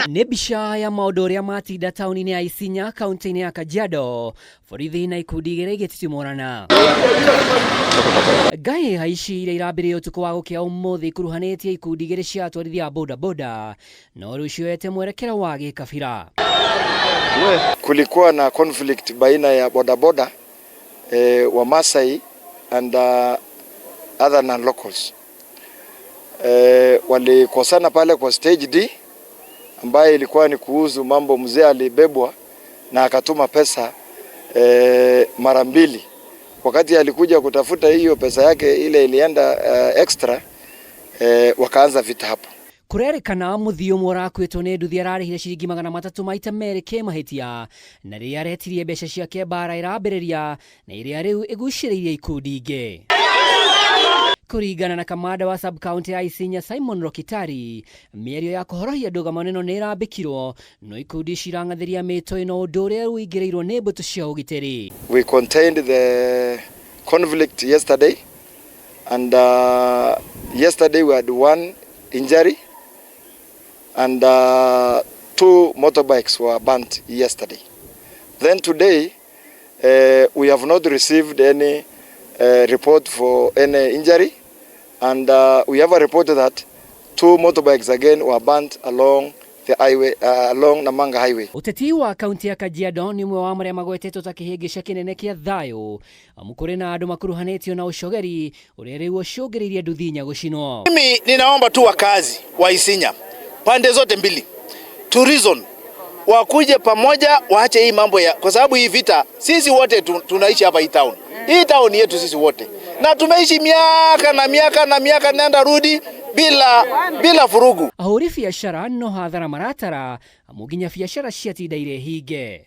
Nĩ mbica ya maũndũ ũrĩa matinda taũni-inĩ ya Isinya, kaunti-inĩ ya Kajiado, borithi na ikundi igĩrĩ igĩtitimũrana. Ngai haici iria irambĩrĩria ũtukũ wa gũkĩa ũmũthĩ ikuruhanĩtie ikundi igĩrĩ cia atwarithia a bodaboda no rĩu cioete mwerekero wa gĩkabira. Kulikuwa na conflict baina ya bodaboda wa Masai and other non-locals. Walikosana pale kwa stage D ambaye ilikuwa ni kuhusu mambo mzee alibebwa na akatuma pesa mara mbili. Wakati alikuja kutafuta hiyo pesa yake ile ilienda extra, wakaanza vita hapo. Kũrerĩkana mũthii ũmwe ũrakuĩtwo nĩ nduthi ararĩhire ciringi 300 maita merĩ kĩmahĩtia, na rĩrĩa aretirie mbeca ciake mbara ĩrambĩrĩria na ĩrĩa rĩu ĩgucĩrĩirie ikundi ingĩ. Kũringana na kamanda wa sub county ya Isinya Simon Rokitari, mĩario ya kũhorohia ndũgamano ĩno nĩ ĩrambĩkirwo, no ikundi cirang'athĩria mĩto ĩno, ũndũ ũrĩa ũingĩrĩirwo nĩ mbũtũ cia ũgitĩri. We contained the conflict yesterday, and yesterday we had one injury and two motorbikes were burnt yesterday. Then today we have not received any report for any injury, and we have a report that two motorbikes again were burnt along the highway, along Namanga Highway. Ũteti wa kaunti ya Kajiado nĩ ũmwe wa marĩa magwetetwo ta kĩhĩngĩca kĩnene kĩa thayũ, amu kũrĩ na andũ makuruhanĩtio na ũcogeri ũrĩa rĩu ũcũngĩrĩirie nduthi inya gũcinwo. Mimi ninaomba tu wakazi wa Isinya pande zote mbili to reason, wakuje pamoja, waache hii mambo ya, kwa sababu hii vita sisi wote tunaishi hapa hii town. Hii town yetu sisi wote, na tumeishi miaka na miaka na miaka nenda rudi bila vurugu. Ahũri biacara no hathara maratara, amu nginya biacara ciatinda irĩ hinge.